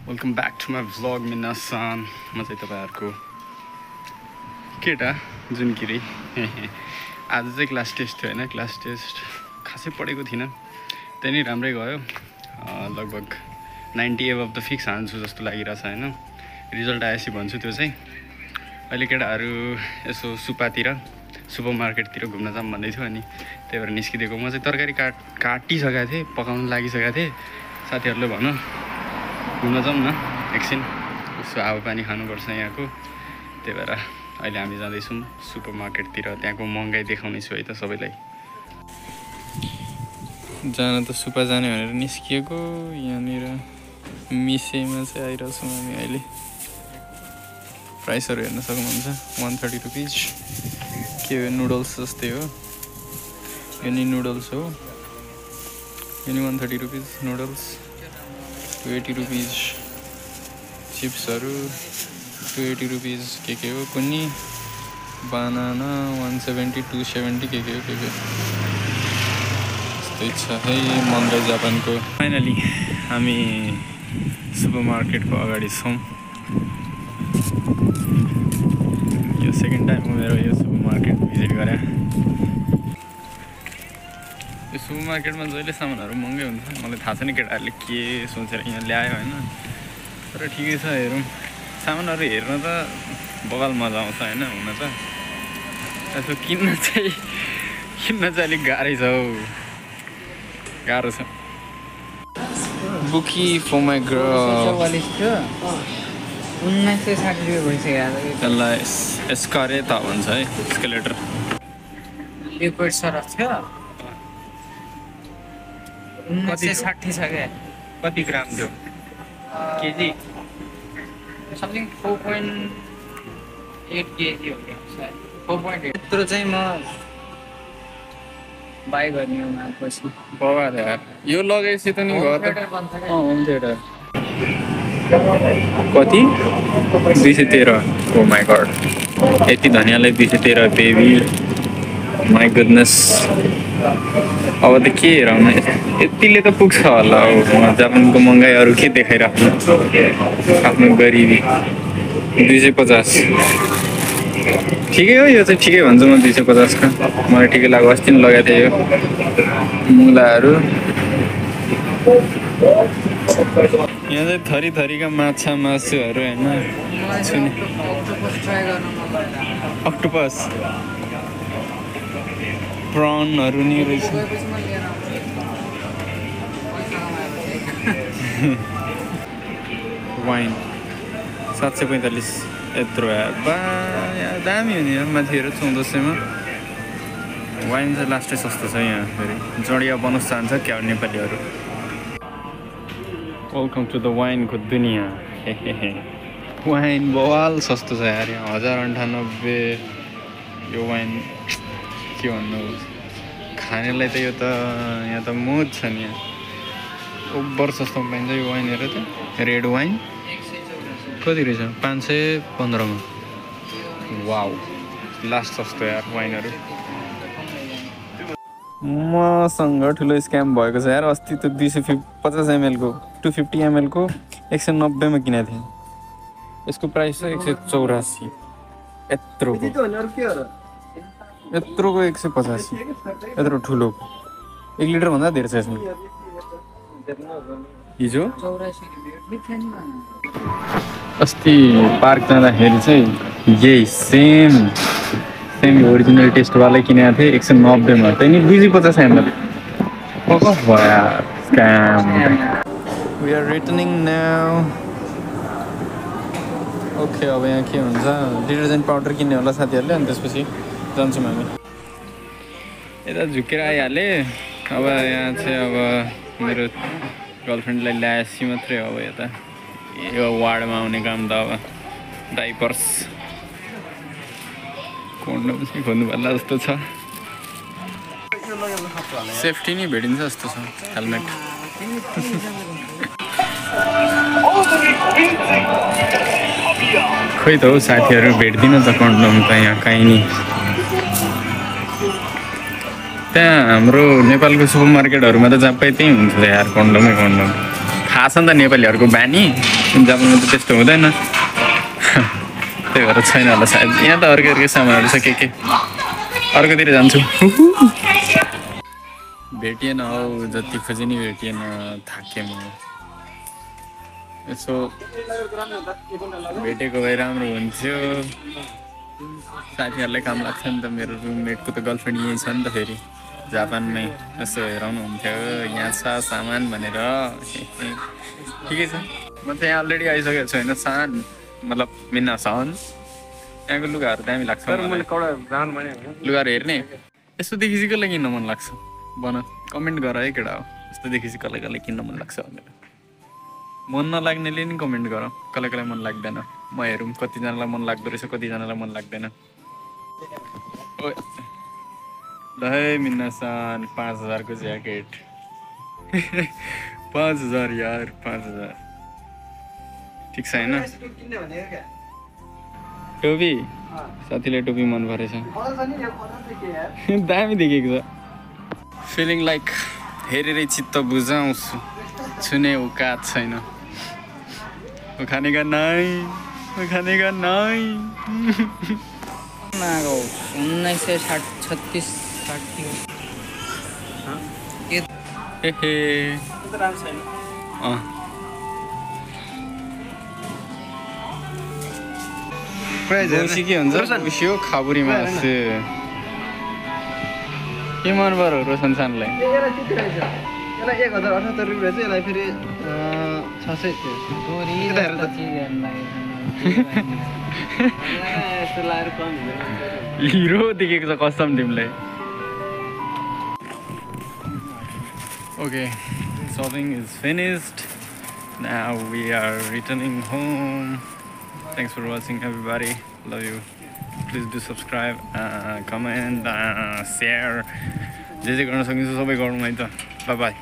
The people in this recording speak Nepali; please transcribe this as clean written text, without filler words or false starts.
Welcome back to my vlog मिनासान। म चाहिँ तपाईँहरूको केटा जुनकिरी। आज चाहिँ क्लास टेस्ट थियो होइन, क्लास टेस्ट खासै पढेको थिइनँ, त्यही नै राम्रै गयो। लगभग 90 एबभ त फिक्स हान्छु जस्तो लागिरहेछ होइन। रिजल्ट आएपछि भन्छु त्यो चाहिँ। अहिले केटाहरू यसो सुपर मार्केटतिर घुम्न जाऊँ भन्दै थियो, अनि त्यही भएर निस्किदिएको। म चाहिँ तरकारी काटिसकेको थिएँ, पकाउनु लागिसकेको थिएँ। साथीहरूले भन्यो घुम्न जाऊँ न एकछिन, उसो हावापानी खानुपर्छ यहाँको। त्यही भएर अहिले हामी जाँदैछौँ सुपर मार्केटतिर। त्यहाँको महँगाई देखाउनेछु है त सबैलाई। जान त सुपा जाने भनेर निस्किएको। यहाँनिर मिसेमा चाहिँ आइरहेछौँ हामी अहिले। प्राइसहरू हेर्न सक्नुहुन्छ। 130 रुपिज। के हो, नुडल्स जस्तै हो। यो नि नुडल्स हो। यो नि 130 रुपिज नुडल्स। 280 रुपिज चिप्सहरू। 280 रुपिज के हो कुन्नी। बनाना 170, 270 के हो यस्तै छ है महँगाई जापानको। फाइनली हामी सुपर मार्केटको अगाडि छौँ। यो सेकेन्ड टाइम हो मेरो यो सुपर मार्केट भिजिट गरे। यो सुपर मार्केटमा जहिले सामानहरू महँगै हुन्छ। मलाई थाहा छैन केटाहरूले के सोचेर यहाँ ल्यायो होइन, तर ठिकै छ। हेरौँ, सामानहरू हेर्न त बगाल मजा आउँछ होइन। हुन त यसो किन्न चाहिँ अलिक गाह्रै छ हौ, गाह्रो छ। बुकी फर माई गर्ल 1960 रुपियाँ भइसक्यो। त्यसलाई एस्कारेता भन्छ है, एस्केलेटर। लिक्विड सरफ थियो 1960 छ क्या। कति ग्राम थियो केजी? समथिङ 4.8 केजी हो क्या। 4.8 यत्रो चाहिँ म बाई गर्ने हो पछि। बगार यार, यो लगाएपछि त नि घर होम थिएटर कति 213। ओ माई गड, यति धनियाँलाई 213 बेबी। My goodness. अब त के हेराउनु, यतिले त पुग्छ होला हौ। जापानको महँगाई अरू के देखाइराख्नु, आफ्नो गरिबी। 250 ठिकै हो, यो चाहिँ ठिकै भन्छु म। 250 का मलाई ठिकै लाग्यो। अस्ति पनि लगाएको थिएँ यो मुलाहरू। यहाँ चाहिँ थरी थरीका माछा मासुहरू होइन। अक्टोपस प्रनहरू नि रहेछ। वाइन 745 यत्रो बा, यहाँ दामी हो नि यार। माथिहरू 1400मा वाइन चाहिँ लास्टै सस्तो छ यहाँ। फेरि जडिया बनोस् चाहन्छ क्या नेपालीहरू। वेलकम टु द वाइनको दुनियाँ। वाइन बवाल सस्तो छ यार यहाँ। 1098 यो वाइन के भन्नु। खानेलाई त यो त यहाँ त मोज छ नि। यहाँ ओभर सस्तोमा पाइन्छ यो वाइनहरू त। रेड वाइन कति रहेछ? 515मा। वाउ, लास्ट सस्तो यार वाइनहरू। मसँग ठुलो स्क्याम भएको छ यार। अस्ति त 250 ml को 250 ml को 190मा किनेको थिएँ। यसको प्राइस चाहिँ 184। यत्रोको 185। यत्रो ठुलो 1 लिटर भन्दा धेरै छ यसमा। हिजो अस्ति पार्क जाँदाखेरि चाहिँ यही सेम ओरिजिनल टेस्टवालै किनेको थिएँ 190मा। त्यही नि 250 ml। भयो scam. We are returning now. Okay, अब यहाँ के हुन्छ, डिटर्जेन्ट पाउडर किन्ने होला साथीहरूले, अनि त्यसपछि जान्छौँ हामी। यता झुकेर आइहालेँ। अब यहाँ चाहिँ अब मेरो गर्लफ्रेन्डलाई ल्याएपछि मात्रै अब यता यो वार्डमा आउने काम त अब डाइपर्स कोन्डोम चाहिँ खोज्नु पर्ला जस्तो छ। सेफ्टी नै भेटिन्छ जस्तो छ, हेलमेट। खोइ त हौ साथीहरू, भेट्दिनँ त कन्डोम त यहाँ कहीँ नि। त्यहाँ हाम्रो नेपालको सुपर मार्केटहरूमा त जहाँ पाइ त्यहीँ हुन्छ यार कन्डोमै कन्डोम। थाहा छ नि त नेपालीहरूको बानी, जापानमा त त्यस्तो हुँदैन। त्यही भएर छैन होला सायद। यहाँ त अर्कै सामानहरू छ के अर्कोतिर जान्छु। भेटिएन हौ, जति खोजे नि भेटिएन, थाकेँ म। यसो भेटेको भए राम्रो हुन्थ्यो। साथीहरूलाई काम लाग्छ नि त, मेरो रुममेटको त गर्लफ्रेन्ड यहीँ छ नि त, फेरि जापानमै। यसो हेराउनु हुन्थ्यो यहाँ छ सामान भनेर। ठिकै छ, म त यहाँ अलरेडी आइसकेको छु होइन। सान मतलब मिना सान, यहाँको लुगाहरू दामी लाग्छ। लुगाहरू हेर्ने यस्तो देखिपछि कसलाई किन्न मन लाग्छ भन, कमेन्ट गर है केटा हो। यस्तो देखिपछि कसलाई किन्न मन लाग्छ भनेर मन नलाग्नेले नि कमेन्ट गर, कसलाई मन लाग्दैन। म हेरौँ कतिजनालाई मन लाग्दो रहेछ, कतिजनालाई मन लाग्दैन। ल है मिन्नासान, 5000 को ज्याकेट। 5000 यार, 5000 ठिक छ होइन। टोपी साथीले टोपी मन परेछ, दामी देखेको छ। फिलिङ लाइक हेरेरै चित्त बुझाउँछु, छुने औकात छैन। खाने का नाइ 1936 गौसी के हुन्छ उसी हो खाबुरी मास के मन पर्यो रोशनसानलाई। यसलाई 1078 रुपियाँ चाहिँ यसलाई फेरि 600 थियो। यस्तो लाएर कम हुँदैन। हिरो देखेको छ कसम तिमीलाई। Okay, shopping is finished. Now we are returning home. Thanks for watching everybody. Love you. Please do subscribe, comment, share. जे गर्न सकिन्छ सबै गरौँ है त। Bye bye.